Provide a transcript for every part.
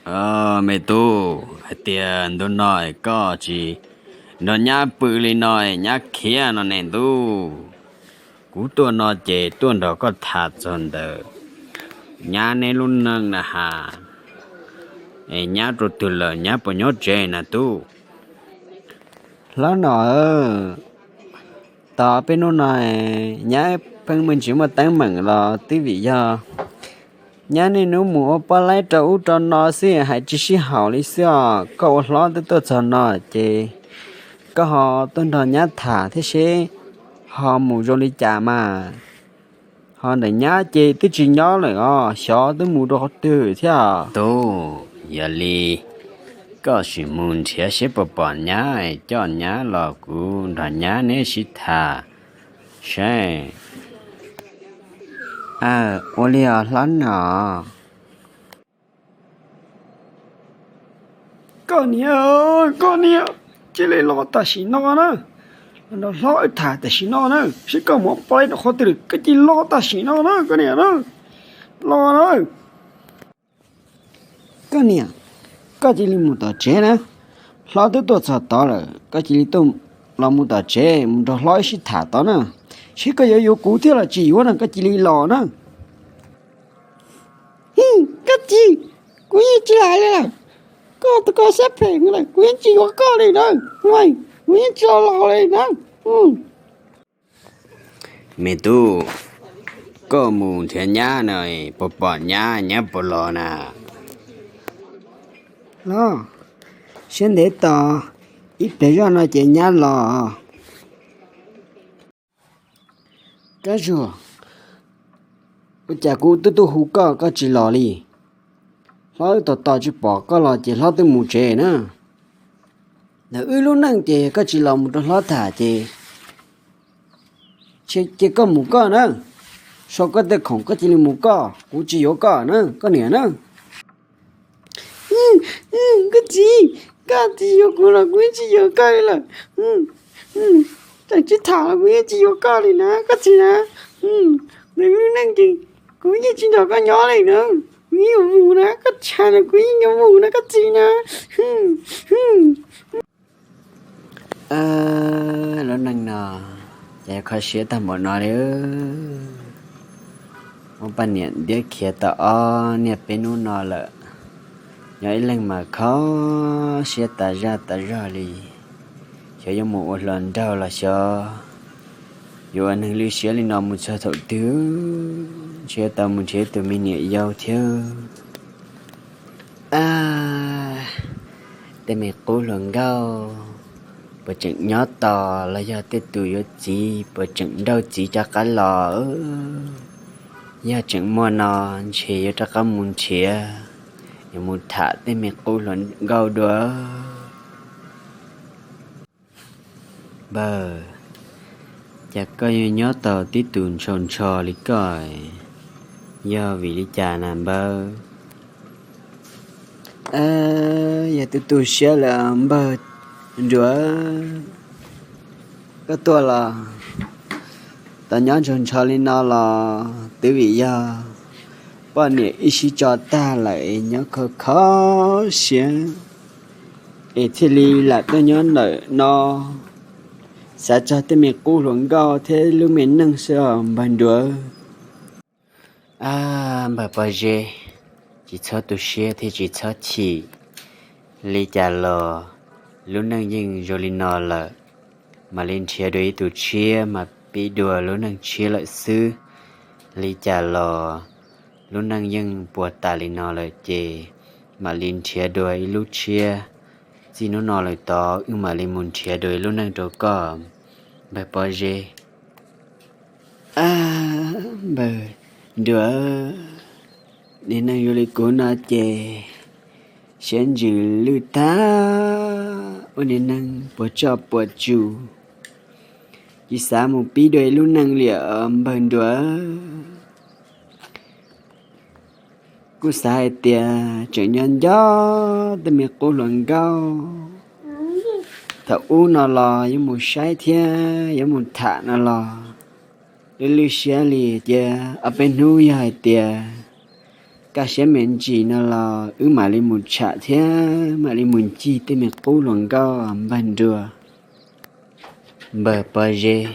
Aw, me tub, hais tias ntu no es koj tsis nrog nyab pw li no es nyab khiav no ne ntuj. Kuv tuaj no ces tuaj nrog koj tham txog ntawm nyab neb lub neej na has. Es nyab rau twg lawm, nyab puas nyob tsev na tub? Hlob nom, tos peb hnub no nyab pheej muaj tsis muaj teeb meem los twb vim yog nyab niaj hnub mus ua poj laib rau ub rau no xwb, hais tsis sib haum li xwb os. Koj ua hlob twb tuaj txog no ces koj ho tuaj nrog nyab tham thiab seb ho mus zoo li cas mas. Ho ntawm nyab ces twb tsis nyob lawm os, xyov twb mus rau qhov twg thiab. Tub, yog li koj sim mus nrhiav seb puas pom nyab, coj nyab los kuv nrog nyab neb sib tham saib. Ua li os hlob nom. Koj niam, koj niam, cia li los tam sim no na. Los nrog hlob wb tham tam sim no na, seb koj mus ua poj laib rau qhov twg lawm, koj cia li los tam sim no na koj niam na. Los na. Koj niam, koj cia li mus tom tsev na. Hlob twb tuaj txog tod lawm, koj cia li tuaj los mus tom tsev mus nrog hlob wb sib tham tod na. Seb koj yuav yuav kuv thiab los tsis yuav no, koj cia li los na. Koj txiv, kuv yeej tsis hais li lawm. Koj tus koj siab phem lawm, kuv yeej tsis yuav koj li na. Kuv yeej tsis los li na. Me tub, koj mus nrhiav nyab no, puas pom nyab, nyab puas los na? Los, siab ntev tos, ib pliag zoj no ces nyab los. Kab Zuag, ua cas kuv twb tuaj hu koj, koj tsis los li? Hlob wb tos tos tsis pom koj los ces hlob twb mus tsev na. Ntawm wb lub neej ces koj tsis los mus rau hlob tham ces cia koj mus koj na. Sau koj tej khoom koj cia li mus koj, kuv tsis yuav koj na koj niam na. Koj txiv, koj tsis yuav kuv los kuv yeej tsis yuav koj li lawm. Tseem tsis tham los kuv yeej tsis yuav koj li na koj txiv na. Nws lub neej ces kuv yeej tsis nrog koj nyob li na. Kuv yeej yuav mus na, koj tsis hais los kuv yeej yuav mus na koj txiv na. Lub neej no ces kho siab tag npaum no li. Muab poj niam ntiab khiav tau ob niaj peb hnub no lawm, nyob ib leeg mas kho siab tas zaj tas zog li. Xyov yuav mus ua hluas nraug los xyov yuav ua neeg lwj siab li no mus txog thaum twg, ntshe yuav tau mus nrhiav tus me niam yau thiab. Tej me qub hluas nkauj puas tseem nyob tos los yog tej tus yuav txiv puas tseem nrauj txiv rov qab los? Yog tseem muaj no ntshe yuav rov qab mus nrhiav, yuav mus tham tej me qub hluas nkauj dua. Npawg, cas koj yuav nyob tau tib tus ntshaus ntsho li koj, yog vim li cas na npawg? Yog twb tu siab lawm npawg Nruav, koj tuaj los tau nyob ntshaus ntsho li no los twb vim yog poj niam ib sib tso tag lawm es nyob kho kho siab es thiaj li lam tuaj nyob ntawm no xav txog tej me qub hluas nkauj thiab lub me neej xwb os npawg Nruav. Npawg Pov Zeb, tsis txhob tu siab thiab tsis txhob chim. Li cas los lub neej yeej zoo li no lawm, mam li nrhiav dua ib tug tshiab mas pib dua lub neej tshiab lawm xwb. Li cas los lub neej yeej puas tas li no lawm ces mam li nrhiav dua ib lub tshiab. Txij hnub no lawm tod wb mam li mus nrhiav dua ib lub neej rau koj, npawg Pov Zeb. Npawg Nruav, niag neeg zoo li kuv no ces siab ntsws lwj tag, ua niag neeg puas tsuaj puas tsus, tsis xav mus pib dua ib lub neej li os npawg Nruav. Kuj xav hais tias tseem nyob nco tej me qub hluas nkauj thaum ub no los yuav mus saib thiab yuav mus tham no los lwj lwj siab li. Cia ob peb hnub yog hais tias kaj siab me ntsis no los wb mam li mus tsham thiab mam li mus ncig tej me qub hluas nkauj npawg nruas npawg pob zeb.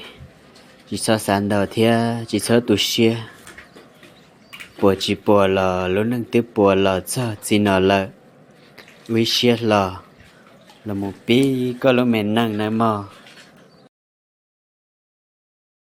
Tsis txhob xav ntau thiab tsis txhob tu siab. Puas tsis puas los lub neej twb puas los txog txij no lawm. Wb siab hlo los mus pib koj lub me neej nawb mog.